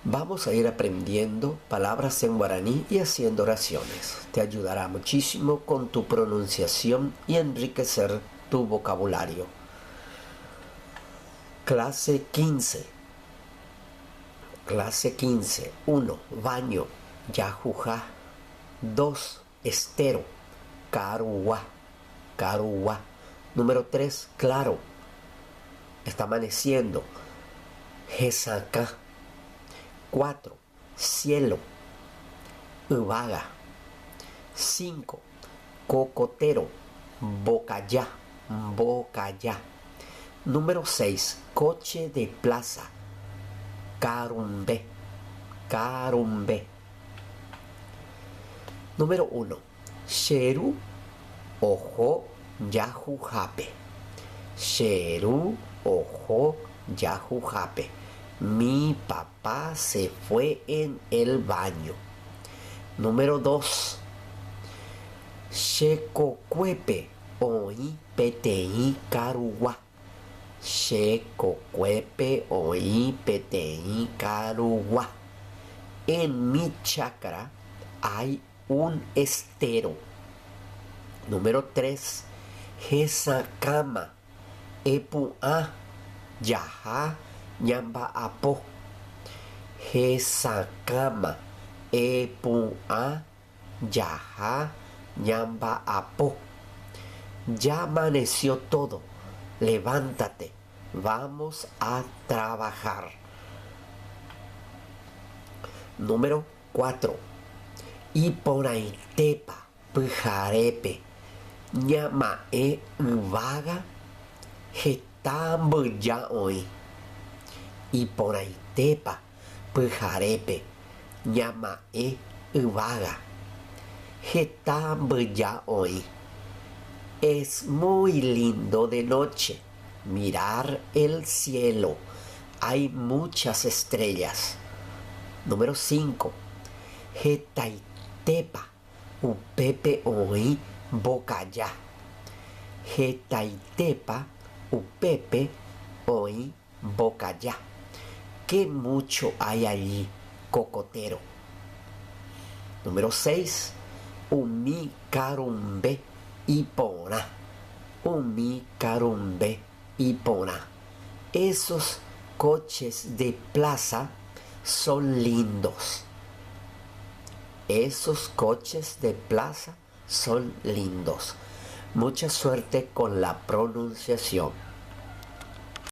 Vamos a ir aprendiendo palabras en guaraní y haciendo oraciones. Te ayudará muchísimo con tu pronunciación y enriquecer tu vocabulario. Clase 15. Clase 15. 1. Baño. Yajuja. 2. Estero. Carugua. Carugua. Número 3. Claro. Está amaneciendo. Hesakã. 4. Cielo. Yvága. 5. Cocotero. Mbokaja. Mbokaja. Número 6. Coche de plaza. Karumbe. Karumbe. Número 1. Che ru oho jahuhápe. Che ru oho jahuhápe. Mi papá se fue en el baño. Número 2. Che kokuépe oĩ peteĩ karugua. Che kokuépe oĩ peteĩ karugua. En mi chacra hay un estero. Número 3. Hesakãma, epu'ã, jaha, ñamba'apo. Hesakãma, epu'ã, Jaha ñamba'apo. Ya amaneció todo. Levántate, vamos a trabajar. Número 4. Iporãitépa pyharépe ñama'ẽ yvága heta mbyja oĩ. Iporãitépa pyharépe ñama'ẽ yvága. Heta mbyja oĩ. Es muy lindo de noche mirar el cielo, hay muchas estrellas. Número 5. Hetaitépa upépe oĩ mbokaja. Hetaitépa upépe oĩ Mbokaja. Qué mucho hay allí, cocotero. Número 6. Umi karumbe iporã. Umi karumbe iporã. Esos coches de plaza son lindos. Esos coches de plaza son lindos. Mucha suerte con la pronunciación.